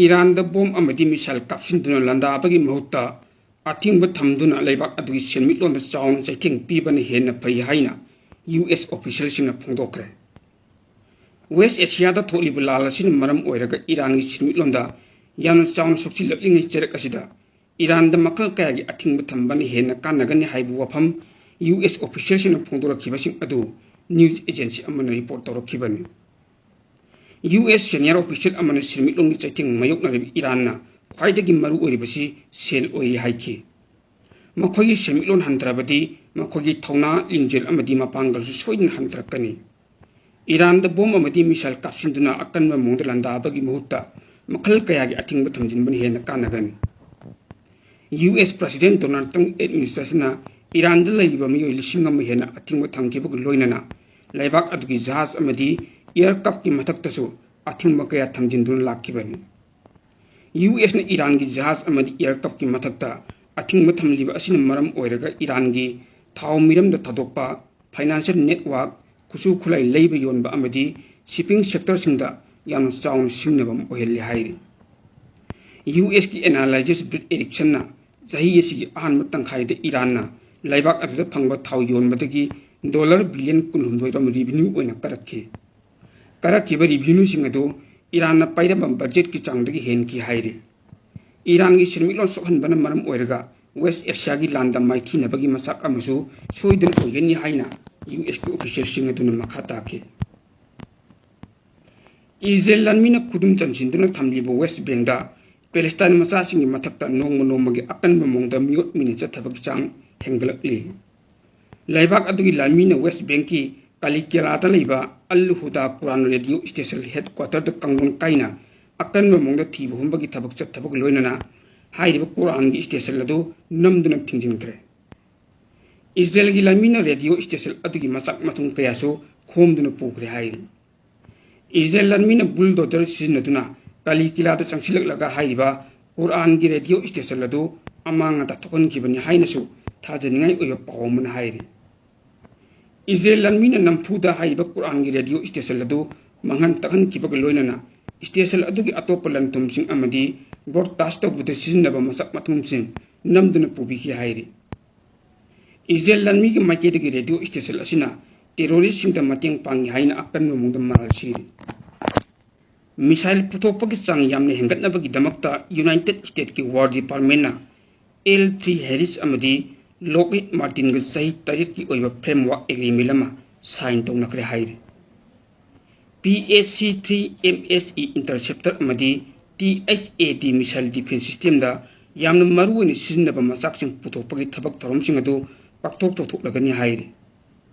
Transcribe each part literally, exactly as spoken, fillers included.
ꯏꯔꯥꯟꯗ bomb ꯑꯃꯗꯤ missile ꯀꯥꯞꯁꯤꯟꯗꯨꯅ ꯂꯥꯟꯗꯥꯕꯒꯤ ꯃꯍꯨꯠꯇ ꯑꯊꯤꯡꯕ ꯊꯝꯗꯨꯅ ꯂꯩꯕꯥꯛ ꯑꯗꯨꯒꯤ ꯁꯦꯟꯃꯤꯠꯂꯣꯟꯗ ꯆꯥꯎꯅ ꯆꯩꯊꯦꯡ ꯄꯤꯕꯅ ꯍꯦꯟꯅ ꯐꯩ ꯍꯥꯏꯅ ꯌꯨ ꯑꯦꯁ ꯑꯣꯐꯤꯁꯤꯌꯦꯜꯁꯤꯡꯅ ꯐꯣꯡꯗꯣꯛꯈ꯭ꯔꯦ꯫ ꯋꯦꯁ ꯑꯦꯁꯤꯌꯥꯗ ꯊꯣꯛꯂꯤꯕ ꯂꯥꯜ ꯑꯁꯤꯅ ꯃꯔꯝ ꯑꯣꯏꯔꯒ ꯏꯔꯥꯟꯒꯤ ꯁꯦꯟꯃꯤꯠꯂꯣꯟꯗ ꯌꯥꯝꯅ ꯆꯥꯎꯅ ꯁꯣꯛꯆꯤꯜꯂꯛꯂꯤꯉꯩ ꯆꯩꯔꯛ ꯑꯁꯤꯗ ꯏꯔꯥꯟꯗ ꯃꯈꯜ ꯀꯌꯥꯒꯤ ꯑꯊꯤꯡꯕ ꯊꯝꯕꯅ ꯍꯦꯟꯅ ꯀꯥꯟꯅꯒꯅꯤ ꯍꯥꯏꯕ ꯋꯥꯐꯝ ꯌꯨ ꯑꯦꯁ ꯑꯣꯐꯤꯁꯤꯌꯦꯜꯁꯤꯡꯅ ꯐꯣꯡꯗꯣꯔꯛꯈꯤꯕꯁꯤꯡ ꯑꯗꯨ ꯅ꯭ꯌꯨꯁ ꯑꯦꯖꯦꯟꯁꯤ ꯑꯃꯅ ꯔꯤꯄꯣꯔꯠ ꯇꯧꯔꯛꯈꯤꯕꯅꯤ꯫ ꯌꯨ ꯑꯦꯁ ꯁꯦꯅꯤꯌꯔ ꯑꯣꯐꯤꯁꯤꯌꯦꯜ ꯑꯃꯅ ꯁꯦꯟꯃꯤꯠꯂꯣꯟꯒꯤ ꯆꯩꯊꯦꯡ ꯃꯥꯌꯣꯛꯅꯔꯤꯕ ꯏꯔꯥꯟꯅ ꯈ꯭ꯋꯥꯏꯗꯒꯤ ꯃꯔꯨ ꯑꯣꯏꯔꯤꯕꯁꯤ ꯁꯦꯜ ꯑꯣꯏꯔꯤ ꯍꯥꯏꯈꯤ꯫ ꯃꯈꯣꯏꯒꯤ ꯁꯦꯟꯃꯤꯠꯂꯣꯟ ꯍꯟꯊꯔꯕꯗꯤ ꯃꯈꯣꯏꯒꯤ ꯊꯧꯅꯥ, ꯂꯤꯡꯖꯦꯜ ꯑꯃꯗꯤ ꯃꯄꯥꯡꯒꯜꯁꯨ ꯁꯣꯏꯗꯅ ꯍꯟꯊꯔꯛꯀꯅꯤ꯫ ꯏꯔꯥꯟꯗ ꯕꯣꯝ ꯑꯃꯗꯤ ꯃꯤꯁꯥꯏꯜ ꯀꯥꯞꯁꯤꯟꯗꯨꯅ ꯑꯀꯟꯕ ꯃꯑꯣꯡꯗ ꯂꯥꯟꯗꯥꯕꯒꯤ ꯃꯍꯨꯠꯇ ꯃꯈꯜ ꯀꯌꯥꯒꯤ ꯑꯊꯤꯡꯕ ꯊꯝꯖꯤꯟꯕꯅ ꯍꯦꯟꯅ ꯀꯥꯟꯅꯒꯅꯤ꯫ ꯌꯨ ꯑꯦꯁ ꯄ꯭ꯔꯁꯤꯗꯦꯟ ꯗꯣꯅꯥꯜꯗ ꯇ꯭ꯔꯝꯞ ꯑꯦꯗꯃꯤꯅꯤꯁꯇ꯭ꯔꯦꯁꯟꯅ ꯏꯔꯥꯟꯗ ꯂꯩꯔꯤꯕ ꯃꯤꯑꯣꯏ ꯂꯤꯁꯤꯡ ꯑꯃ ꯍꯦꯟꯅ ꯑꯊꯤꯡꯕ ꯊꯝꯈꯤꯕꯒ ꯂꯣꯏꯅꯅ ꯂꯩꯕꯥꯛ ꯑꯗꯨꯒꯤ ꯖꯍꯥꯖ ꯑꯃꯗꯤ ꯑꯦꯌꯔꯀ꯭ꯔꯥꯐꯀꯤ ꯃꯊꯛꯇꯁꯨ ꯑꯊꯤꯡꯕ ꯀꯌꯥ ꯊꯝꯖꯤꯟꯗꯨꯅ ꯂꯥꯛꯈꯤꯕꯅꯤ꯫ ꯌꯨ ꯑꯦꯁꯅ ꯏꯔꯥꯟꯒꯤ ꯖꯍꯥꯖ ꯑꯃꯗꯤ ꯑꯦꯌꯔꯀ꯭ꯔꯥꯐꯀꯤ ꯃꯊꯛꯇ ꯑꯊꯤꯡꯕ ꯊꯝꯂꯤꯕ ꯑꯁꯤꯅ ꯃꯔꯝ ꯑꯣꯏꯔꯒ ꯏꯔꯥꯟꯒꯤ ꯊꯥꯎ ꯃꯤꯔꯝꯗ ꯊꯥꯗꯣꯛꯄ, ꯐꯥꯏꯅꯥꯟꯁꯤꯌꯦꯜ ꯅꯦꯠꯋꯥꯔꯛ, ꯈꯨꯠꯁꯨ ꯈꯨꯠꯂꯥꯏ ꯂꯩꯕ ꯌꯣꯟꯕ ꯑꯃꯗꯤ ꯁꯤꯞꯄꯤꯡ ꯁꯦꯛꯇꯔꯁꯤꯡꯗ ꯌꯥꯝꯅ ꯆꯥꯎꯅ ꯁꯤꯡꯅꯕ ꯑꯃ ꯑꯣꯏꯍꯜꯂꯤ ꯍꯥꯏꯔꯤ꯫ ꯌꯨ ꯑꯦꯁꯀꯤ ꯑꯦꯅꯥꯂꯥꯏꯖꯔ ꯕ꯭ꯔꯤꯠ ꯑꯦꯔꯤꯛꯁꯟꯅ ꯆꯍꯤ ꯑꯁꯤꯒꯤ ꯑꯍꯥꯟꯕ ꯇꯪꯈꯥꯏꯗ ꯏꯔꯥꯟꯅ ꯂꯩꯕꯥꯛ ꯑꯗꯨꯗ ꯐꯪꯕ ꯊꯥꯎ ꯌꯣꯟꯕꯗꯒꯤ ꯗꯣꯂꯔ ꯕꯤꯂꯤꯌꯟ ꯀꯨꯟꯍꯨꯝꯗꯣꯏ ꯔꯣꯝ ꯔꯤꯚꯤꯅ꯭ꯌꯨ ꯑꯣꯏꯅ ꯀꯥꯔꯛꯈꯤ꯫ ꯀꯥꯔꯛꯈꯤꯕ ꯔꯤꯚꯤꯅ꯭ꯌꯨꯁꯤꯡ ꯑꯗꯨ ꯏꯔꯥꯟꯅ ꯄꯥꯏꯔꯝꯕ ꯕꯖꯦꯠꯀꯤ ꯆꯥꯡꯗꯒꯤ ꯍꯦꯟꯈꯤ ꯍꯥꯏꯔꯤ꯫ ꯏꯔꯥꯟꯒꯤ ꯁꯦꯟꯃꯤꯠꯂꯣꯟ ꯁꯣꯛꯍꯟꯕꯅ ꯃꯔꯝ ꯑꯣꯏꯔꯒ ꯋꯦꯁ ꯑꯦꯁꯤꯌꯥꯒꯤ ꯂꯥꯟꯗ ꯃꯥꯏꯊꯤꯅꯕꯒꯤ ꯃꯆꯥꯛ ꯑꯃꯁꯨ ꯁꯣꯏꯗꯅ ꯑꯣꯏꯒꯅꯤ ꯍꯥꯏꯅ ꯌꯨ ꯑꯦꯁꯀꯤ ꯑꯣꯐꯤꯁꯤꯌꯦꯜꯁꯤꯡ ꯑꯗꯨꯅ ꯃꯈꯥ ꯇꯥꯈꯤ꯫ ꯏꯖꯔꯦꯜ ꯂꯥꯟꯃꯤꯅ ꯈꯨꯗꯨꯝ ꯆꯟꯁꯤꯟꯗꯨꯅ ꯊꯝꯂꯤꯕ ꯋꯦꯁ ꯕꯦꯡꯗ ꯄꯦꯂꯦꯁꯇꯥꯏꯟ ꯃꯆꯥꯁꯤꯡꯒꯤ ꯃꯊꯛꯇ ꯅꯣꯡꯃ ꯅꯣꯡꯃꯒꯤ ꯑꯀꯟꯕ ꯃꯑꯣꯡꯗ ꯃꯤꯑꯣꯠ ꯃꯤꯅꯩ ꯆꯠꯊꯕꯒꯤ ꯆꯥꯡ ꯍꯦꯟꯒꯠꯂꯛꯂꯤ꯫ ꯂꯩꯕꯥꯛ ꯑꯗꯨꯒꯤ ꯂꯥꯟꯃꯤꯅ ꯋꯦꯁ ꯕꯦꯡꯀꯤ ꯀꯥꯂꯤꯀꯦꯂꯥꯗ ꯂꯩꯕ ꯑꯜ ꯍꯨꯗꯥ ꯀꯨꯔꯥꯟ ꯔꯦꯗꯤꯑꯣ ꯁ꯭ꯇꯦꯁꯟ ꯍꯦꯗꯀ꯭ꯋꯥꯇꯔꯗ ꯀꯥꯡꯂꯣꯟ ꯀꯥꯏꯅ ꯑꯀꯟꯕ ꯃꯑꯣꯡꯗ ꯊꯤꯕ ꯍꯨꯝꯕꯒꯤ ꯊꯕꯛ ꯆꯠꯊꯕꯒ ꯂꯣꯏꯅꯅ ꯍꯥꯏꯔꯤꯕ ꯀꯨꯔꯥꯟꯒꯤ ꯁ꯭ꯇꯦꯁꯟ ꯑꯗꯨ ꯅꯝꯗꯨꯅ ꯊꯤꯡꯖꯤꯟꯈ꯭ꯔꯦ꯫ ꯏꯖꯔꯦꯜꯒꯤ ꯂꯥꯟꯃꯤꯅ ꯔꯦꯗꯤꯑꯣ ꯁ꯭ꯇꯦꯁꯟ ꯑꯗꯨꯒꯤ ꯃꯆꯥꯛ ꯃꯊꯨꯝ ꯀꯌꯥꯁꯨ ꯈꯣꯝꯗꯨꯅ ꯄꯨꯈ꯭ꯔꯦ ꯍꯥꯏꯔꯤ꯫ ꯏꯖꯔꯦꯜ ꯂꯥꯟꯃꯤꯅ ꯕꯨꯜꯗꯣꯖꯔ ꯁꯤꯖꯤꯟꯅꯗꯨꯅ ꯀꯥꯂꯤꯀꯤꯂꯥꯗ ꯆꯪꯁꯤꯜꯂꯛꯂꯒ ꯍꯥꯏꯔꯤꯕ ꯀꯨꯔꯥꯟꯒꯤ ꯔꯦꯗꯤꯑꯣ ꯁ꯭ꯇꯦꯁꯟ ꯑꯗꯨ ꯑꯃꯥꯡ ꯑꯇꯥ ꯊꯣꯛꯍꯟꯈꯤꯕꯅꯤ ꯍꯥꯏꯅꯁꯨ ꯊꯥꯖꯅꯤꯡꯉꯥꯏ ꯑꯣꯏꯕ ꯄꯥꯎ ꯑꯃꯅ ꯍꯥꯏꯔꯤ꯫ ꯏꯖꯔꯦꯜ ꯂꯥꯟꯃꯤꯅ ꯅꯝꯐꯨꯗ ꯍꯥꯏꯔꯤꯕ ꯀꯨꯔꯥꯟꯒꯤ ꯔꯦꯗꯤꯑꯣ ꯁ꯭ꯇꯦꯁꯟ ꯑꯗꯨ ꯃꯥꯡꯍꯟ ꯇꯥꯛꯍꯟꯈꯤꯕꯒ ꯂꯣꯏꯅꯅ station ꯑꯗꯨꯒꯤ ꯑꯇꯣꯞꯄ ꯂꯟ-ꯊꯨꯝꯁꯤꯡ ꯑꯃꯗꯤ broadcast ꯇꯧꯕꯗ ꯁꯤꯖꯤꯟꯅꯕ ꯃꯁꯛ ꯃꯊꯨꯝꯁꯤꯡ ꯅꯝꯗꯨꯅ ꯄꯨꯕꯤꯈꯤ ꯍꯥꯏꯔꯤ꯫ ꯏꯖꯔꯦꯜ ꯂꯥꯟꯃꯤꯒꯤ ꯃꯥꯏꯀꯩꯗꯒꯤ radio station ꯑꯁꯤꯅ terroristꯁꯤꯡꯗ ꯃꯇꯦꯡ ꯄꯥꯡꯏ ꯍꯥꯏꯅ ꯑꯀꯟꯕ ꯃꯑꯣꯡꯗ ꯃꯔꯥꯜ ꯁꯤꯔꯤ꯫ Missile ꯄꯨꯊꯣꯛꯄꯒꯤ ꯆꯥꯡ ꯌꯥꯝꯅ ꯍꯦꯟꯒꯠꯅꯕꯒꯤꯗꯃꯛꯇ United Statesꯀꯤ War Departmentꯅ L three Harris ꯑꯃꯗꯤ Lockheed Martinꯒ ꯆꯍꯤ ꯇꯔꯦꯠꯀꯤ ꯑꯣꯏꯕ framework agreement ꯑꯃ sign ꯇꯧꯅꯈ꯭ꯔꯦ ꯍꯥꯏꯔꯤ꯫ P S C three M S E interceptor ꯑꯃꯗꯤ T H A D missile defense systemꯗ ꯌꯥꯝꯅ ꯃꯔꯨꯑꯣꯏꯅ ꯁꯤꯖꯤꯟꯅꯕ ꯃꯆꯥꯛꯁꯤꯡ ꯄꯨꯊꯣꯛꯄꯒꯤ ꯊꯕꯛ ꯊꯧꯔꯝꯁꯤꯡ ꯑꯗꯨ ꯄꯥꯛꯊꯣꯛ ꯆꯥꯎꯊꯣꯛꯂꯒꯅꯤ ꯍꯥꯏꯔꯤ꯫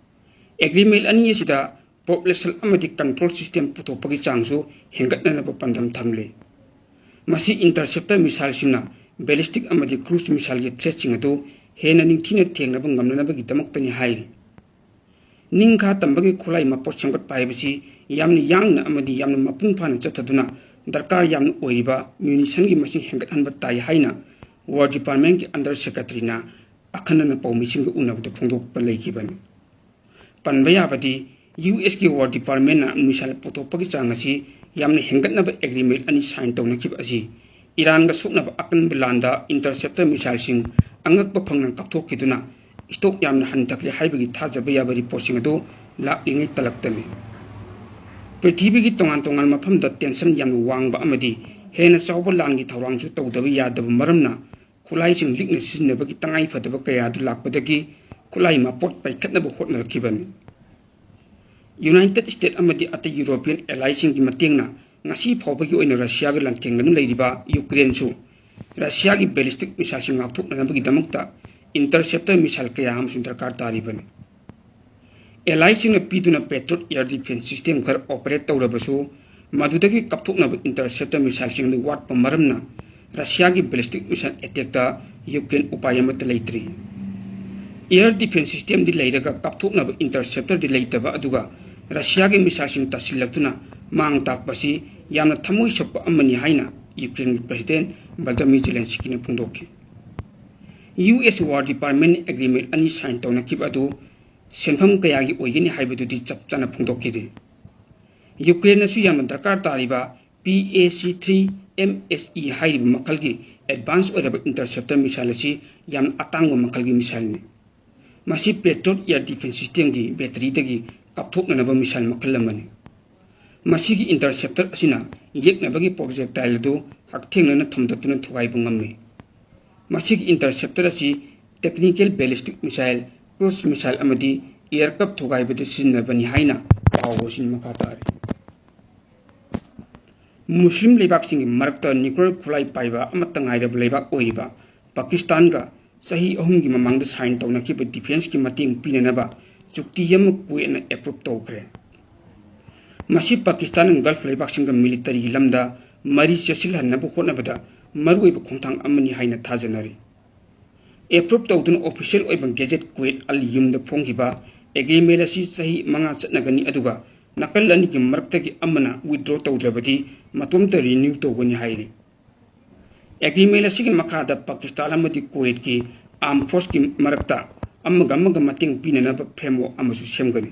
Agreement ꯑꯅꯤ ꯑꯁꯤꯗ propulsion ꯑꯃꯗꯤ control system ꯄꯨꯊꯣꯛꯄꯒꯤ ꯆꯥꯡꯁꯨ ꯍꯦꯟꯒꯠꯅꯅꯕ ꯄꯥꯟꯗꯝ ꯊꯝꯂꯤ꯫ ꯃꯁꯤ interceptor missileꯁꯤꯡꯅ ballistic ꯑꯃꯗꯤ cruise missileꯒꯤ threatꯁꯤꯡ ꯑꯗꯨ ꯍꯦꯟꯅ ꯅꯤꯡꯊꯤꯅ ꯊꯦꯡꯅꯕ ꯉꯝꯅꯅꯕꯒꯤꯗꯃꯛꯇꯅꯤ ꯍꯥꯏꯔꯤ꯫ ꯅꯤꯡꯈꯥ ꯇꯝꯕꯒꯤ ꯈꯨꯠꯂꯥꯏ ꯃꯄꯣꯠ ꯁꯦꯝꯒꯠꯄ ꯍꯥꯏꯕꯁꯤ ꯌꯥꯝꯅ ꯌꯥꯡꯅ ꯑꯃꯗꯤ ꯌꯥꯝꯅ ꯃꯄꯨꯡ ꯐꯥꯅ ꯆꯠꯊꯗꯨꯅ ꯗꯔꯀꯥꯔ ꯌꯥꯝꯅ ꯑꯣꯏꯔꯤꯕ munitionꯒꯤ ꯃꯁꯤꯡ ꯍꯦꯟꯒꯠꯍꯟꯕ ꯇꯥꯏ ꯍꯥꯏꯅ War Departmentꯀꯤ Under Secretaryꯅ ꯑꯈꯟꯅꯅ ꯄꯥꯎꯃꯤꯁꯤꯡꯒ ꯎꯅꯕꯗ ꯐꯣꯡꯗꯣꯛꯄ ꯂꯩꯈꯤꯕꯅꯤ꯫ ꯄꯟꯕ ꯌꯥꯕꯗꯤ, USꯀꯤ War Departmentꯅ missile ꯄꯨꯊꯣꯛꯄꯒꯤ ꯆꯥꯡ ꯑꯁꯤ ꯌꯥꯝꯅ ꯍꯦꯟꯒꯠꯅꯕ agreement ꯑꯅꯤ sign ꯇꯧꯅꯈꯤꯕ ꯑꯁꯤ ꯏꯔꯥꯟꯒ ꯁꯣꯛꯅꯕ ꯑꯀꯟꯕ ꯂꯥꯟꯗ interceptor missileꯁꯤꯡ ꯑꯉꯛꯄ ꯐꯪꯅ ꯀꯥꯞꯊꯣꯛꯈꯤꯗꯨꯅ stock ꯌꯥꯝꯅ ꯍꯟꯊꯈ꯭ꯔꯦ ꯍꯥꯏꯕꯒꯤ ꯊꯥꯖꯕ ꯌꯥꯕ reportꯁꯤꯡ ꯑꯗꯨ ꯂꯥꯛꯂꯤꯉꯩ ꯇꯜꯂꯛꯇꯃꯤ꯫ ꯄ꯭ꯔꯤꯊꯤꯕꯤꯒꯤ ꯇꯣꯉꯥꯟ ꯇꯣꯉꯥꯟꯕ ꯃꯐꯝꯗ tension ꯌꯥꯝꯅ ꯋꯥꯡꯕ ꯑꯃꯗꯤ ꯍꯦꯟꯅ ꯆꯥꯎꯕ ꯂꯥꯟꯒꯤ ꯊꯧꯔꯥꯡꯁꯨ ꯇꯧꯗꯕ ꯌꯥꯗꯕ ꯃꯔꯝꯅ ꯈꯨꯠꯂꯥꯏꯁꯤꯡ ꯂꯤꯛꯅ ꯁꯤꯖꯤꯟꯅꯕꯒꯤ ꯇꯉꯥꯏ ꯐꯗꯕ ꯀꯌꯥ ꯑꯗꯨ ꯂꯥꯛꯄꯗꯒꯤ ꯈꯨꯠꯂꯥꯏ ꯃꯄꯣꯠ ꯄꯥꯏꯈꯠꯅꯕ ꯍꯣꯠꯅꯔꯛꯈꯤꯕꯅꯤ꯫ United States ꯑꯃꯗꯤ ꯑꯇꯩ European allyꯁꯤꯡꯒꯤ ꯃꯇꯦꯡꯅ ꯉꯁꯤ ꯐꯥꯎꯕꯒꯤ ꯑꯣꯏꯅ ꯔꯁꯤꯌꯥꯒ ꯂꯥꯟꯊꯦꯡꯅꯗꯨꯅ ꯂꯩꯔꯤꯕ ꯌꯨꯀ꯭ꯔꯦꯟꯁꯨ ꯔꯁꯤꯌꯥꯒꯤ ballistic missileꯁꯤꯡ ꯉꯥꯛꯊꯣꯛꯅꯅꯕꯒꯤꯗꯃꯛꯇ interceptor missile ꯀꯌꯥ ꯑꯃꯁꯨ ꯗꯔꯀꯥꯔ ꯇꯥꯔꯤꯕꯅꯤ꯫ Allyꯁꯤꯡꯅ ꯄꯤꯗꯨꯅ Patriot air defense system ꯈꯔ operate ꯇꯧꯔꯕꯁꯨ, ꯃꯗꯨꯗꯒꯤ ꯀꯥꯞꯊꯣꯛꯅꯕ interceptor missileꯁꯤꯡ ꯑꯗꯨ ꯋꯥꯠꯄ ꯃꯔꯝꯅ ꯔꯁꯤꯌꯥꯒꯤ ballistic missile attackꯇ ꯌꯨꯀ꯭ꯔꯦꯟ ꯎꯄꯥꯏ ꯑꯃꯠꯇ ꯂꯩꯇ꯭ꯔꯤ꯫ Air defense systemꯗꯤ ꯂꯩꯔꯒ ꯀꯥꯞꯊꯣꯛꯅꯕ interceptorꯗꯤ ꯂꯩꯇꯕ ꯑꯗꯨꯒ ꯔꯁꯤꯌꯥꯒꯤ missileꯁꯤꯡ ꯇꯥꯁꯤꯜꯂꯛꯇꯨꯅ ꯃꯥꯡ ꯇꯥꯛꯄꯁꯤ ꯌꯥꯝꯅ ꯊꯃꯣꯏ ꯁꯣꯛꯄ ꯑꯃꯅꯤ ꯍꯥꯏꯅ ꯌꯨꯀ꯭ꯔꯦꯟꯒꯤ President Volodymyr Zelenskyꯅ ꯐꯣꯡꯗꯣꯛꯈꯤ꯫ US War Department agreement ꯑꯅꯤ sign ꯇꯧꯅꯈꯤꯕ ꯑꯗꯨ ꯁꯦꯟꯐꯝ ꯀꯌꯥꯒꯤ ꯑꯣꯏꯒꯅꯤ ꯍꯥꯏꯕꯗꯨꯗꯤ ꯆꯞ ꯆꯥꯅ ꯐꯣꯡꯗꯣꯛꯈꯤꯗꯦ꯫ ꯌꯨꯀ꯭ꯔꯦꯟꯅꯁꯨ ꯌꯥꯝꯅ ꯗꯔꯀꯥꯔ ꯇꯥꯔꯤꯕ P A C three M S E ꯍꯥꯏꯔꯤꯕ ꯃꯈꯜꯒꯤ advance ꯑꯣꯏꯔꯕ interceptor missile ꯑꯁꯤ ꯌꯥꯝꯅ ꯑꯇꯥꯡꯕ ꯃꯈꯜꯒꯤ missileꯅꯤ꯫ ꯃꯁꯤ Patriot air defense systemꯒꯤ batteryꯗꯒꯤ ꯀꯥꯞꯊꯣꯛꯅꯅꯕ missile ꯃꯈꯜ ꯑꯃꯅꯤ꯫ ꯃꯁꯤꯒꯤ interceptor ꯑꯁꯤꯅ ꯌꯦꯛꯅꯕꯒꯤ projectile ꯑꯗꯨ ꯍꯛꯊꯦꯡꯅꯅ ꯊꯣꯝꯗꯠꯇꯨꯅ ꯊꯨꯒꯥꯏꯕ ꯉꯝꯃꯤ꯫ ꯃꯁꯤꯒꯤ interceptor ꯑꯁꯤ technical ballistic missile, cruise missile ꯑꯃꯗꯤ aircraft ꯊꯨꯒꯥꯏꯕꯗ ꯁꯤꯖꯤꯟꯅꯕꯅꯤ ꯍꯥꯏꯅ ꯄꯥꯎ ꯑꯁꯤꯅ ꯃꯈꯥ ꯇꯥꯔꯤ꯫ ꯃꯨꯁꯂꯤꯝ ꯂꯩꯕꯥꯛꯁꯤꯡꯒꯤ ꯃꯔꯛꯇ nuclear ꯈꯨꯠꯂꯥꯏ ꯄꯥꯏꯕ ꯑꯃꯠꯇ ꯉꯥꯏꯔꯕ ꯂꯩꯕꯥꯛ ꯑꯣꯏꯔꯤꯕ ꯄꯥꯀꯤꯁꯇꯥꯟꯒ ꯆꯍꯤ ꯑꯍꯨꯝꯒꯤ ꯃꯃꯥꯡꯗ sign ꯇꯧꯅꯈꯤꯕ defenceꯀꯤ ꯃꯇꯦꯡ ꯄꯤꯅꯅꯕ ꯆꯨꯛꯇꯤ ꯑꯃ ꯀꯨꯋꯦꯠꯅ approve ꯇꯧꯈ꯭ꯔꯦ꯫ ꯃꯁꯤ ꯄꯥꯀꯤꯁꯇꯥꯟꯅ Gulf ꯂꯩꯕꯥꯛꯁꯤꯡꯒ militaryꯒꯤ ꯂꯝꯗ ꯃꯔꯤ ꯆꯦꯠꯁꯤꯜꯍꯟꯅꯕ ꯍꯣꯠꯅꯕꯗ ꯃꯔꯨꯑꯣꯏꯕ ꯈꯣꯡꯊꯥꯡ ꯑꯃꯅꯤ ꯍꯥꯏꯅ ꯊꯥꯖꯅꯔꯤ꯫ Approve ꯇꯧꯗꯨꯅ official ꯑꯣꯏꯕ gazette ꯀꯨꯋꯦꯠ ꯑꯜ ꯌꯨꯝꯗ ꯐꯣꯡꯈꯤꯕ agreement ꯑꯁꯤ ꯆꯍꯤ ꯃꯉꯥ ꯆꯠꯅꯒꯅꯤ, ꯑꯗꯨꯒ ꯅꯥꯀꯜ ꯑꯅꯤꯒꯤ ꯃꯔꯛꯇꯒꯤ ꯑꯃꯅ withdraw ꯇꯧꯗ꯭ꯔꯕꯗꯤ ꯃꯇꯣꯝꯇ renew ꯇꯧꯒꯅꯤ ꯍꯥꯏꯔꯤ꯫ Agreement ꯑꯁꯤꯒꯤ ꯃꯈꯥꯗ ꯄꯥꯀꯤꯁꯇꯥꯟ ꯑꯃꯗꯤ ꯀꯨꯋꯦꯠꯀꯤ armed forceꯀꯤ ꯃꯔꯛꯇ ꯑꯃꯒ ꯑꯃꯒ ꯃꯇꯦꯡ ꯄꯤꯅꯅꯕ framework ꯑꯃꯁꯨ ꯁꯦꯝꯒꯅꯤ꯫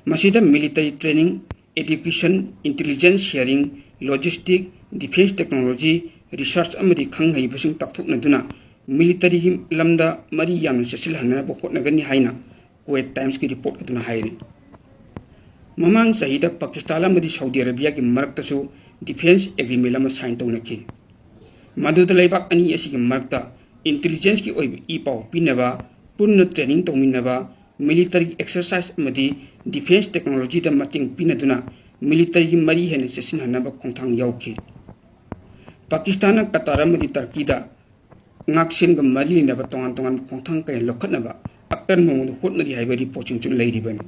ꯃꯁꯤꯗ military training, education, intelligence sharing, logistic, defense technology, research ꯑꯃꯗꯤ ꯈꯪ ꯍꯩꯕꯁꯤꯡ ꯇꯥꯛꯊꯣꯛꯅꯗꯨꯅ militaryꯒꯤ ꯂꯝꯗ ꯃꯔꯤ ꯌꯥꯝꯅ ꯆꯦꯠꯁꯤꯜꯍꯟꯅꯕ ꯍꯣꯠꯅꯒꯅꯤ ꯍꯥꯏꯅ Kuwait Timesꯀꯤ report ꯑꯗꯨꯅ ꯍꯥꯏꯔꯤ꯫ ꯃꯃꯥꯡ ꯆꯍꯤꯗ ꯄꯥꯀꯤꯁꯇꯥꯟ ꯑꯃꯗꯤ ꯁꯥꯎꯗꯤ ꯑꯔꯥꯕꯤꯌꯥꯒꯤ ꯃꯔꯛꯇꯁꯨ defense agreement ꯑꯃ sign ꯇꯧꯅꯈꯤ꯫ ꯃꯗꯨꯗ ꯂꯩꯕꯥꯛ ꯑꯅꯤ ꯑꯁꯤꯒꯤ ꯃꯔꯛꯇ intelligenceꯀꯤ ꯑꯣꯏꯕ ꯏ ꯄꯥꯎ ꯄꯤꯅꯕ, ꯄꯨꯟꯅ training ꯇꯧꯃꯤꯟꯅꯕ, military exercise ꯑꯃꯗꯤ defense technologyꯗ ꯃꯇꯦꯡ ꯄꯤꯅꯗꯨꯅ militaryꯒꯤ ꯃꯔꯤ ꯍꯦꯟꯅ ꯆꯦꯠꯁꯤꯟꯍꯟꯅꯕ ꯈꯣꯡꯊꯥꯡ ꯌꯥꯎꯈꯤ꯫ ꯄꯥꯀꯤꯁꯇꯥꯟꯅ ꯀꯇꯥꯔ ꯑꯃꯗꯤ ꯇꯔꯀꯤꯗ ꯉꯥꯛꯁꯦꯟꯒ ꯃꯔꯤ ꯂꯩꯅꯕ ꯇꯣꯉꯥꯟ ꯇꯣꯉꯥꯟꯕ ꯈꯣꯡꯊꯥꯡ ꯀꯌꯥ ꯂꯧꯈꯠꯅꯕ ꯑꯀꯟꯕ ꯃꯑꯣꯡꯗ ꯍꯣꯠꯅꯔꯤ ꯍꯥꯏꯕ reportꯁꯤꯡꯁꯨ ꯂꯩꯔꯤꯕꯅꯤ꯫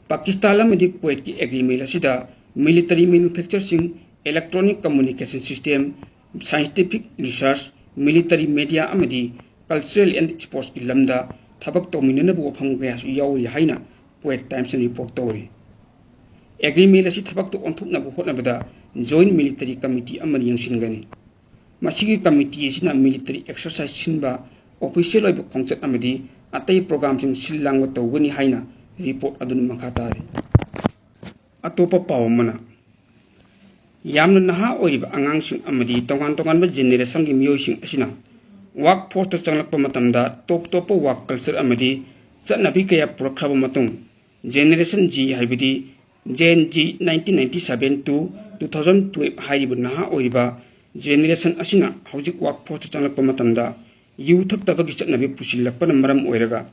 ꯄꯥꯀꯤꯁꯇꯥꯟ ꯑꯃꯗꯤ ꯀꯨꯋꯦꯠꯀꯤ agreement ꯑꯁꯤꯗ military manufactureꯁꯤꯡ, electronic communication system, scientific research, military media ꯑꯃꯗꯤ cultural and sportsꯀꯤ ꯂꯝꯗ ꯊꯕꯛ ꯇꯧꯃꯤꯟꯅꯅꯕ ꯋꯥꯐꯝ ꯀꯌꯥꯁꯨ ꯌꯥꯎꯔꯤ ꯍꯥꯏꯅ Kuwait Timesꯅ report ꯇꯧꯔꯤ꯫ Agreement ꯑꯁꯤ ꯊꯕꯛꯇ ꯑꯣꯟꯊꯣꯛꯅꯕ ꯍꯣꯠꯅꯕꯗ Joint Military Committee ꯑꯃꯅ ꯌꯦꯡꯁꯤꯟꯒꯅꯤ꯫ ꯃꯁꯤꯒꯤ committee ꯑꯁꯤꯅ military exercise ꯁꯤꯟꯕ, official ꯑꯣꯏꯕ ꯈꯣꯡꯆꯠ ꯑꯃꯗꯤ ꯑꯇꯩ programꯁꯤꯡ ꯁꯤꯜ ꯂꯥꯡꯕ ꯇꯧꯒꯅꯤ ꯍꯥꯏꯅ report ꯑꯗꯨꯅ ꯃꯈꯥ ꯇꯥꯔꯤ꯫ ꯑꯇꯣꯞꯄ ꯄꯥꯎ ꯑꯃꯅ, ꯌꯥꯝꯅ ꯅꯍꯥ ꯑꯣꯏꯔꯤꯕ ꯑꯉꯥꯡꯁꯤꯡ ꯑꯃꯗꯤ ꯇꯣꯉꯥꯟ ꯇꯣꯉꯥꯟꯕ generationꯒꯤ ꯃꯤꯑꯣꯏꯁꯤꯡ ꯑꯁꯤꯅ workforceꯇ ꯆꯪꯂꯛꯄ ꯃꯇꯝꯗ ꯇꯣꯞ ꯇꯣꯞꯄ work culture ꯑꯃꯗꯤ ꯆꯠꯅꯕꯤ ꯀꯌꯥ ꯄꯨꯔꯛꯈ꯭ꯔꯕ ꯃꯇꯨꯡ, Generation Z ꯍꯥꯏꯕꯗꯤ Gen Z nineteen ninety seven to two thousand twelve ꯍꯥꯏꯔꯤꯕ ꯅꯍꯥ ꯑꯣꯏꯔꯤꯕ generation ꯑꯁꯤꯅ ꯍꯧꯖꯤꯛ workforceꯇ ꯆꯪꯂꯛꯄ ꯃꯇꯝꯗ ꯌꯨ ꯊꯛꯇꯕꯒꯤ ꯆꯠꯅꯕꯤ ꯄꯨꯁꯤꯜꯂꯛꯄꯅ ꯃꯔꯝ ꯑꯣꯏꯔꯒ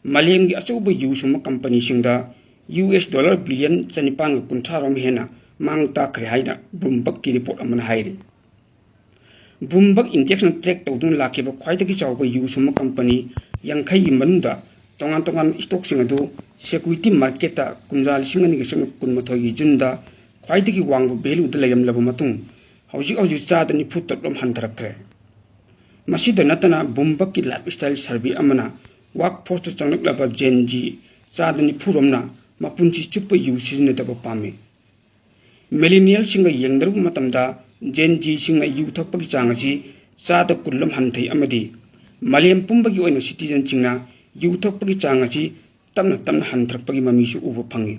ꯃꯥꯂꯦꯝꯒꯤ ꯑꯆꯧꯕ ꯌꯨ ꯁꯨꯡꯕ companyꯁꯤꯡꯗ US dollar billion ꯆꯅꯤꯄꯥꯟꯒ ꯀꯨꯟꯊ꯭ꯔꯥ ꯔꯣꯝ ꯍꯦꯟꯅ ꯃꯥꯡ ꯇꯥꯛꯈ꯭ꯔꯦ ꯍꯥꯏꯅ Bloombergꯀꯤ report ꯑꯃꯅ ꯍꯥꯏꯔꯤ꯫ Bloomberg Indexꯅ track ꯇꯧꯗꯨꯅ ꯂꯥꯛꯈꯤꯕ ꯈ꯭ꯋꯥꯏꯗꯒꯤ ꯆꯥꯎꯕ ꯌꯨ ꯁꯨꯡꯕ company ꯌꯥꯡꯈꯩꯒꯤ ꯃꯅꯨꯡꯗ ꯇꯣꯉꯥꯟ ꯇꯣꯉꯥꯟꯕ stockꯁꯤꯡ ꯑꯗꯨ security marketꯇ ꯀꯨꯝꯖꯥ ꯂꯤꯁꯤꯡ ꯑꯅꯤꯒ ꯁꯨꯞꯅ ꯀꯨꯟꯃꯥꯊꯣꯏꯒꯤ Juneꯗ ꯈ꯭ꯋꯥꯏꯗꯒꯤ ꯋꯥꯡꯕ valueꯗ ꯂꯩꯔꯝꯂꯕ ꯃꯇꯨꯡ, ꯍꯧꯖꯤꯛ ꯍꯧꯖꯤꯛ ꯆꯥꯗ ꯅꯤꯐꯨ ꯇꯔꯨꯛ ꯔꯣꯝ ꯍꯟꯊꯔꯛꯈ꯭ꯔꯦ꯫ ꯃꯁꯤꯗ ꯅꯠꯇꯅ, Bloombergꯀꯤ lifestyle survey ꯑꯃꯅ workforceꯇ ꯆꯪꯂꯛꯂꯕ Gen Z ꯆꯥꯗ ꯅꯤꯐꯨ ꯔꯣꯝꯅ ꯃꯄꯨꯟꯁꯤ ꯆꯨꯞꯄ ꯌꯨ ꯁꯤꯖꯤꯟꯅꯗꯕ ꯄꯥꯝꯃꯤ꯫ Millennialꯁꯤꯡꯒ ꯌꯦꯡꯅꯔꯨꯕ ꯃꯇꯝꯗ, Gen Zꯁꯤꯡꯅ ꯌꯨ ꯊꯛꯄꯒꯤ ꯆꯥꯡ ꯑꯁꯤ ꯆꯥꯗ ꯀꯨꯟ ꯔꯣꯝ ꯍꯟꯊꯩ ꯑꯃꯗꯤ ꯃꯥꯂꯦꯝ ꯄꯨꯝꯕꯒꯤ ꯑꯣꯏꯅ citizenꯁꯤꯡꯅ ꯌꯨ ꯊꯛꯄꯒꯤ ꯆꯥꯡ ꯑꯁꯤ ꯇꯞꯅ ꯇꯞꯅ ꯍꯟꯊꯔꯛꯄꯒꯤ ꯃꯃꯤꯁꯨ ꯎꯕ ꯐꯪꯏ꯫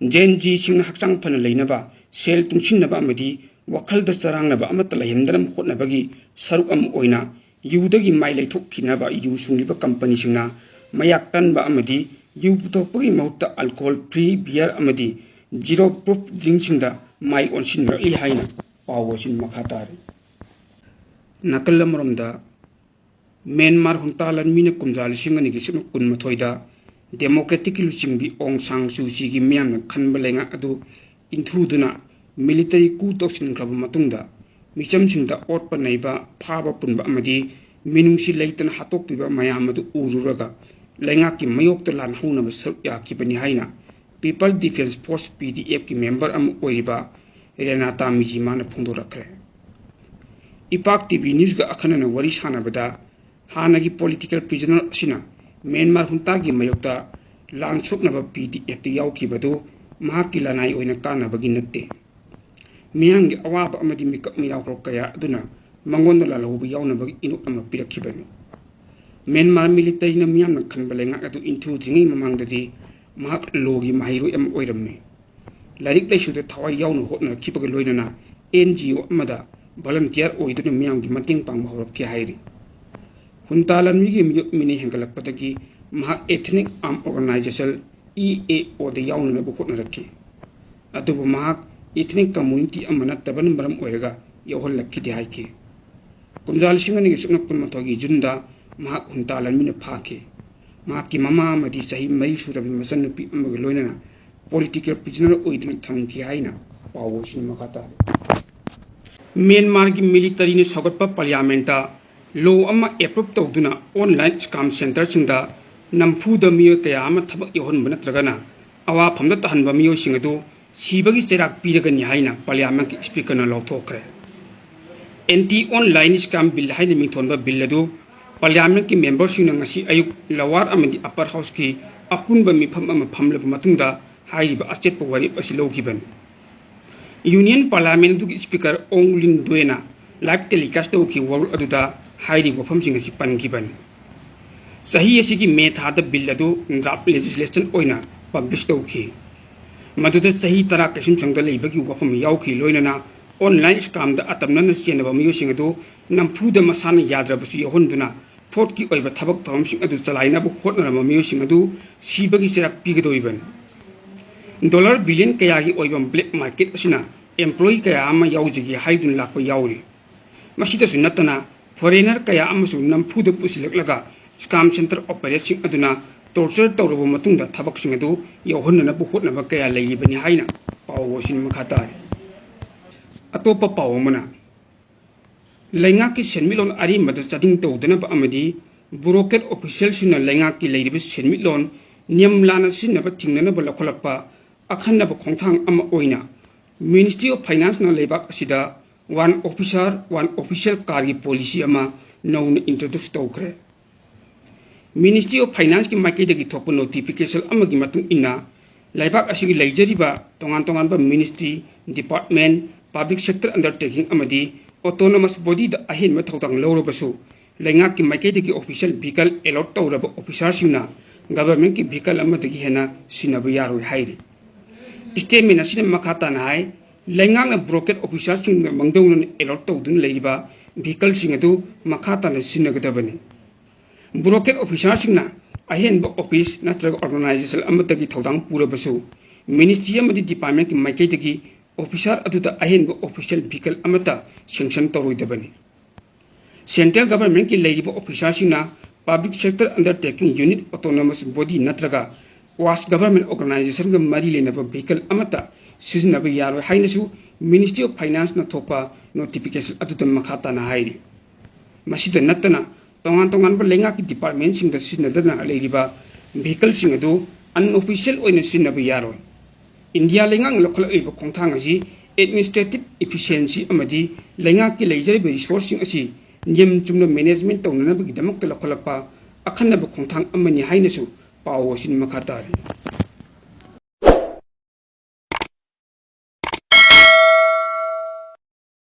Gen Zꯁꯤꯡꯅ ꯍꯛꯆꯥꯡ ꯐꯅ ꯂꯩꯅꯕ, ꯁꯦꯜ ꯇꯨꯡꯁꯤꯟꯅꯕ ꯑꯃꯗꯤ ꯋꯥꯈꯜꯗ ꯆꯔꯥꯡꯅꯕ ꯑꯃꯠꯇ ꯂꯩꯍꯟꯗꯅꯕ ꯍꯣꯠꯅꯕꯒꯤ ꯁꯔꯨꯛ ꯑꯃ ꯑꯣꯏꯅ ꯌꯨꯗꯒꯤ ꯃꯥꯏ ꯂꯩꯊꯣꯛꯈꯤꯅꯕ ꯌꯨ ꯁꯨꯡꯂꯤꯕ companyꯁꯤꯡꯅ ꯃꯌꯥꯛ ꯀꯟꯕ ꯑꯃꯗꯤ ꯌꯨ ꯄꯨꯊꯣꯛꯄꯒꯤ ꯃꯍꯨꯠꯇ alcohol free beer ꯑꯃꯗꯤ zero proof drinkꯁꯤꯡꯗ ꯃꯥꯏ ꯑꯣꯟꯁꯤꯟꯅꯔꯛꯂꯤ ꯍꯥꯏꯅ ꯄꯥꯎ ꯑꯁꯤꯅ ꯃꯈꯥ ꯇꯥꯔꯤ꯫ ꯅꯥꯀꯜ ꯑꯃꯔꯣꯝꯗ, ꯃ꯭ꯌꯥꯟꯃꯥꯔ ꯍꯨꯟꯇꯥ ꯂꯥꯟꯃꯤꯅ ꯀꯨꯝꯖꯥ ꯂꯤꯁꯤꯡ ꯑꯅꯤꯒꯤ ꯁꯨꯞꯅ ꯀꯨꯟꯃꯥꯊꯣꯏꯗ democraticꯀꯤ ꯂꯨꯆꯤꯡꯕꯤ ꯑꯣꯡ ꯁꯥꯡ ꯁꯨ ꯆꯤꯒꯤ ꯃꯤꯌꯥꯝꯅ ꯈꯟꯕ ꯂꯩꯉꯥꯛ ꯑꯗꯨ ꯏꯟꯊꯨꯗꯨꯅ military coup ꯇꯧꯁꯤꯟꯈ꯭ꯔꯕ ꯃꯇꯨꯡꯗ, ꯃꯤꯆꯝꯁꯤꯡꯗ ꯑꯣꯠꯄ ꯅꯩꯕ, ꯐꯥꯕ ꯄꯨꯟꯕ ꯑꯃꯗꯤ ꯃꯤꯅꯨꯡꯁꯤ ꯂꯩꯇꯅ ꯍꯥꯠꯇꯣꯛꯄꯤꯕ ꯃꯌꯥꯝ ꯑꯗꯨ ꯎꯔꯨꯔꯒ ꯂꯩꯉꯥꯛꯀꯤ ꯃꯥꯌꯣꯛꯇ ꯂꯥꯟ ꯍꯧꯅꯕ ꯁꯔꯨꯛ ꯌꯥꯈꯤꯕꯅꯤ ꯍꯥꯏꯅ People Defence Force, PDFꯀꯤ member ꯑꯃ ꯑꯣꯏꯔꯤꯕ ꯔꯦꯅꯥꯇꯥ ꯃꯤꯖꯤꯃꯥꯅ ꯐꯣꯡꯗꯣꯔꯛꯈ꯭ꯔꯦ꯫ ꯏꯄꯥꯛ TV Newsꯒ ꯑꯈꯟꯅꯅ ꯋꯥꯔꯤ ꯁꯥꯟꯅꯕꯗ, ꯍꯥꯟꯅꯒꯤ political prisoner ꯑꯁꯤꯅ ꯃ꯭ꯌꯥꯟꯃꯥꯔ ꯍꯨꯟꯇꯥꯒꯤ ꯃꯥꯌꯣꯛꯇ ꯂꯥꯟ ꯁꯣꯛꯅꯕ PDFꯇ ꯌꯥꯎꯈꯤꯕꯗꯨ ꯃꯍꯥꯛꯀꯤ ꯂꯅꯥꯏ ꯑꯣꯏꯅ ꯀꯥꯟꯅꯕꯒꯤ ꯅꯠꯇꯦ꯫ ꯃꯤꯌꯥꯝꯒꯤ ꯑꯋꯥꯕ ꯑꯃꯗꯤ ꯃꯤꯀꯞ ꯃꯤꯔꯥꯎꯈꯣꯜ ꯀꯌꯥ ꯑꯗꯨꯅ ꯃꯉꯣꯟꯗ ꯂꯥꯜꯍꯧꯕ ꯌꯥꯎꯅꯕꯒꯤ ꯏꯅꯣꯠ ꯑꯃ ꯄꯤꯔꯛꯈꯤꯕꯅꯤ꯫ ꯃ꯭ꯌꯥꯟꯃꯥꯔ militaryꯅ ꯃꯤꯌꯥꯝꯅ ꯈꯟꯕ ꯂꯩꯉꯥꯛ ꯑꯗꯨ ꯏꯟꯊꯨꯗ꯭ꯔꯤꯉꯩ ꯃꯃꯥꯡꯗꯗꯤ ꯃꯍꯥꯛ lawꯒꯤ ꯃꯍꯩꯔꯣꯏ ꯑꯃ ꯑꯣꯏꯔꯝꯃꯤ꯫ ꯂꯥꯏꯔꯤꯛ ꯂꯥꯏꯁꯨꯗ ꯊꯋꯥꯏ ꯌꯥꯎꯅ ꯍꯣꯠꯅꯔꯛꯈꯤꯕꯒ ꯂꯣꯏꯅꯅ ꯑꯦꯟ ꯖꯤ ꯑꯣ ꯑꯃꯗ ꯚꯣꯂꯟꯇꯤꯌꯔ ꯑꯣꯏꯗꯨꯅ ꯃꯤꯌꯥꯝꯒꯤ ꯃꯇꯦꯡ ꯄꯥꯡꯕ ꯍꯧꯔꯛꯈꯤ ꯍꯥꯏꯔꯤ꯫ ꯍꯨꯟꯇꯥ ꯂꯥꯟꯃꯤꯒꯤ ꯃꯤꯑꯣꯠ ꯃꯤꯅꯩ ꯍꯦꯟꯒꯠꯂꯛꯄꯗꯒꯤ ꯃꯍꯥꯛ Ethnic Arm Organization, ꯏ ꯑꯦ ꯑꯣꯗ ꯌꯥꯎꯅꯅꯕ ꯍꯣꯠꯅꯔꯛꯈꯤ꯫ ꯑꯗꯨꯕꯨ ꯃꯍꯥꯛ ethnic community ꯑꯃ ꯅꯠꯇꯕꯅ ꯃꯔꯝ ꯑꯣꯏꯔꯒ ꯌꯥꯎꯍꯜꯂꯛꯈꯤꯗꯦ ꯍꯥꯏꯈꯤ꯫ ꯀꯨꯝꯖꯥ ꯂꯤꯁꯤꯡ ꯑꯅꯤꯒꯤ ꯁꯨꯞꯅ ꯀꯨꯟꯃꯥꯊꯣꯏꯒꯤ ꯖꯨꯟꯗ ꯃꯍꯥꯛ ꯍꯨꯟꯇꯥ ꯂꯥꯟꯃꯤꯅ ꯐꯥꯈꯤ꯫ ꯃꯍꯥꯛꯀꯤ ꯃꯃꯥ ꯑꯃꯗꯤ ꯆꯍꯤ ꯃꯔꯤ ꯁꯨꯔꯕꯤ ꯃꯆꯟꯅꯨꯄꯤ ꯑꯃꯒ ꯂꯣꯏꯅꯅ political prisoner ꯑꯣꯏꯗꯨꯅ ꯊꯝꯈꯤ ꯍꯥꯏꯅ ꯄꯥꯎ ꯑꯁꯤꯅ ꯃꯈꯥ ꯇꯥꯔꯤ꯫ ꯃ꯭ꯌꯥꯟꯃꯥꯔꯒꯤ militaryꯅ ꯁꯧꯒꯠꯄ parliamentꯇ law ꯑꯃ approve ꯇꯧꯗꯨꯅ online scam centreꯁꯤꯡꯗ ꯅꯝꯐꯨꯗ ꯃꯤꯑꯣꯏ ꯀꯌꯥ ꯑꯃ ꯊꯕꯛ ꯌꯥꯎꯍꯟꯕ ꯅꯠꯇ꯭ꯔꯒꯅ ꯑꯋꯥꯐꯝꯗ ꯇꯥꯍꯟꯕ ꯃꯤꯑꯣꯏꯁꯤꯡ ꯑꯗꯨ ꯁꯤꯕꯒꯤ ꯆꯩꯔꯥꯛ ꯄꯤꯔꯒꯅꯤ ꯍꯥꯏꯅ parliamentꯀꯤ speakerꯅ ꯂꯥꯎꯊꯣꯛꯈ꯭ꯔꯦ꯫ Anti Online Scam Bill ꯍꯥꯏꯅ ꯃꯤꯡꯊꯣꯟꯕ bill ꯑꯗꯨ parliamentꯀꯤ memberꯁꯤꯡꯅ ꯉꯁꯤ ꯑꯌꯨꯛ lower ꯑꯃꯗꯤ upper houseꯀꯤ ꯑꯄꯨꯟꯕ ꯃꯤꯐꯝ ꯑꯃ ꯐꯝꯂꯕ ꯃꯇꯨꯡꯗ ꯍꯥꯏꯔꯤꯕ ꯑꯆꯦꯠꯄ ꯋꯥꯔꯦꯞ ꯑꯁꯤ ꯂꯧꯈꯤꯕꯅꯤ꯫ Union Parliament ꯑꯗꯨꯒꯤ speaker ꯑꯣꯡ ꯂꯤꯟ ꯗꯣꯏꯅ live telecast ꯇꯧꯈꯤꯕ ꯋꯥꯔꯣꯜ ꯑꯗꯨꯗ ꯍꯥꯏꯔꯤꯕ ꯋꯥꯐꯝꯁꯤꯡ ꯑꯁꯤ ꯄꯟꯈꯤꯕꯅꯤ꯫ ꯆꯍꯤ ꯑꯁꯤꯒꯤ ꯃꯦ ꯊꯥꯗ bill ꯑꯗꯨ draft legislation ꯑꯣꯏꯅ publish ꯇꯧꯈꯤ꯫ ꯃꯗꯨꯗ ꯆꯍꯤ ꯇꯔꯥ ꯀꯩꯁꯨꯝꯁꯪꯗ ꯂꯩꯕꯒꯤ ꯋꯥꯐꯝ ꯌꯥꯎꯈꯤ, ꯂꯣꯏꯅꯅ online scamꯗ ꯑꯇꯝꯅꯅ ꯆꯦꯟꯅꯕ ꯃꯤꯑꯣꯏꯁꯤꯡ ꯑꯗꯨ ꯅꯝꯐꯨꯗ ꯃꯁꯥꯅ ꯌꯥꯗ꯭ꯔꯕꯁꯨ ꯌꯥꯎꯍꯟꯗꯨꯅ fraudꯀꯤ ꯑꯣꯏꯕ ꯊꯕꯛ ꯊꯧꯔꯝꯁꯤꯡ ꯑꯗꯨ ꯆꯂꯥꯏꯅꯕ ꯍꯣꯠꯅꯔꯝꯕ ꯃꯤꯑꯣꯏꯁꯤꯡ ꯑꯗꯨ ꯁꯤꯕꯒꯤ ꯆꯩꯔꯥꯛ ꯄꯤꯒꯗꯧꯔꯤꯕꯅꯤ꯫ Dollar billion ꯀꯌꯥꯒꯤ ꯑꯣꯏꯕ black market ꯑꯁꯤꯅ employee ꯀꯌꯥ ꯑꯃ ꯌꯥꯎꯖꯒꯦ ꯍꯥꯏꯗꯨꯅ ꯂꯥꯛꯄ ꯌꯥꯎꯔꯤ꯫ ꯃꯁꯤꯗꯁꯨ ꯅꯠꯇꯅ foreigner ꯀꯌꯥ ꯑꯃꯁꯨ ꯅꯝꯐꯨꯗ ꯄꯨꯁꯤꯜꯂꯛꯂꯒ scam center operatorꯁꯤꯡ ꯑꯗꯨꯅ torture ꯇꯧꯔꯕ ꯃꯇꯨꯡꯗ ꯊꯕꯛꯁꯤꯡ ꯑꯗꯨ ꯌꯥꯎꯍꯟꯅꯅꯕ ꯍꯣꯠꯅꯕ ꯀꯌꯥ ꯂꯩꯔꯤꯕꯅꯤ ꯍꯥꯏꯅ ꯄꯥꯎ ꯑꯁꯤꯅ ꯃꯈꯥ ꯇꯥꯔꯤ꯫ ꯑꯇꯣꯞꯄ ꯄꯥꯎ ꯑꯃꯅ, ꯂꯩꯉꯥꯛꯀꯤ ꯁꯦꯟꯃꯤꯠꯂꯣꯟ ꯑꯔꯦꯝꯕꯗ ꯆꯥꯗꯤꯡ ꯇꯧꯗꯅꯕ ꯑꯃꯗꯤ bureaucrat officialꯁꯤꯡꯅ ꯂꯩꯉꯥꯛꯀꯤ ꯂꯩꯔꯤꯕ ꯁꯦꯟꯃꯤꯠꯂꯣꯟ ꯅꯤꯌꯝ ꯂꯥꯟꯅ ꯁꯤꯖꯤꯟꯅꯕ ꯊꯤꯡꯅꯅꯕ ꯂꯧꯈꯠꯂꯛꯄ ꯑꯈꯟꯅꯕ ꯈꯣꯡꯊꯥꯡ ꯑꯃ ꯑꯣꯏꯅ Ministry of Financeꯅ ꯂꯩꯕꯥꯛ ꯑꯁꯤꯗ one officer, one official carꯒꯤ policy ꯑꯃ ꯅꯧꯅ introduce ꯇꯧꯈ꯭ꯔꯦ꯫ Ministry of Financeꯀꯤ ꯃꯥꯏꯀꯩꯗꯒꯤ ꯊꯣꯛꯄ notification ꯑꯃꯒꯤ ꯃꯇꯨꯡ ꯏꯟꯅ, ꯂꯩꯕꯥꯛ ꯑꯁꯤꯒꯤ ꯂꯩꯖꯔꯤꯕ ꯇꯣꯉꯥꯟ ꯇꯣꯉꯥꯟꯕ ministry, department, public sector undertaking ꯑꯃꯗꯤ autonomous bodyꯗ ꯑꯍꯦꯟꯕ ꯊꯧꯗꯥꯡ ꯂꯧꯔꯕꯁꯨ, ꯂꯩꯉꯥꯛꯀꯤ ꯃꯥꯏꯀꯩꯗꯒꯤ official vehicle allot ꯇꯧꯔꯕ officerꯁꯤꯡꯅ governmentꯀꯤ vehicle ꯑꯃꯗꯒꯤ ꯍꯦꯟꯅ ꯁꯤꯖꯤꯟꯅꯕ ꯌꯥꯔꯣꯏ ꯍꯥꯏꯔꯤ꯫ Statement ꯑꯁꯤꯅ ꯃꯈꯥ ꯇꯥꯅ ꯍꯥꯏ, ꯂꯩꯉꯥꯛꯅ bureaucrat officerꯁꯤꯡꯒ ꯃꯥꯡꯗꯧꯅꯅ allot ꯇꯧꯗꯨꯅ ꯂꯩꯔꯤꯕ vehicleꯁꯤꯡ ꯑꯗꯨ ꯃꯈꯥ ꯇꯥꯅ ꯁꯤꯖꯤꯟꯅꯒꯗꯕꯅꯤ꯫ Bureaucrat officerꯁꯤꯡꯅ ꯑꯍꯦꯟꯕ office ꯅꯠꯇ꯭ꯔꯒ organization ꯑꯃꯠꯇꯒꯤ ꯊꯧꯗꯥꯡ ꯄꯨꯔꯕꯁꯨ, ministry ꯑꯃꯗꯤ departmentꯀꯤ ꯃꯥꯏꯀꯩꯗꯒꯤ officer ꯑꯗꯨꯗ ꯑꯍꯦꯟꯕ official vehicle ꯑꯃꯠꯇ sanction ꯇꯧꯔꯣꯏꯗꯕꯅꯤ꯫ Central governmentꯀꯤ ꯂꯩꯔꯤꯕ officerꯁꯤꯡꯅ public sector undertaking unit, autonomous body ꯅꯠꯇ꯭ꯔꯒ quasi government organizationꯒ ꯃꯔꯤ ꯂꯩꯅꯕ vehicle ꯑꯃꯠꯇ ꯁꯤꯖꯤꯟꯅꯕ ꯌꯥꯔꯣꯏ ꯍꯥꯏꯅꯁꯨ Ministry of Financeꯅ ꯊꯣꯛꯄ notification ꯑꯗꯨꯗ ꯃꯈꯥ ꯇꯥꯅ ꯍꯥꯏꯔꯤ꯫ ꯃꯁꯤꯗ ꯅꯠꯇꯅ, ꯇꯣꯉꯥꯟ ꯇꯣꯉꯥꯟꯕ ꯂꯩꯉꯥꯛꯀꯤ departmentꯁꯤꯡꯗ ꯁꯤꯖꯤꯟꯅꯗꯨꯅ ꯂꯩꯔꯤꯕ vehicleꯁꯤꯡ ꯑꯗꯨ unofficial ꯑꯣꯏꯅ ꯁꯤꯖꯤꯟꯅꯕ ꯌꯥꯔꯣꯏ꯫ ꯏꯟꯗꯤꯌꯥ ꯂꯩꯉꯥꯛꯅ ꯂꯧꯈꯠꯂꯛꯂꯤꯕ ꯈꯣꯡꯊꯥꯡ ꯑꯁꯤ administrative efficiency ꯑꯃꯗꯤ ꯂꯩꯉꯥꯛꯀꯤ ꯂꯩꯖꯔꯤꯕ resourceꯁꯤꯡ ꯑꯁꯤ ꯅꯤꯌꯝ ꯆꯨꯝꯅ management ꯇꯧꯅꯅꯕꯒꯤꯗꯃꯛꯇ ꯂꯧꯈꯠꯂꯛꯄ ꯑꯈꯟꯅꯕ ꯈꯣꯡꯊꯥꯡ ꯑꯃꯅꯤ ꯍꯥꯏꯅꯁꯨ ꯄꯥꯎ ꯑꯁꯤꯅ ꯃꯈꯥ ꯇꯥꯔꯤ꯫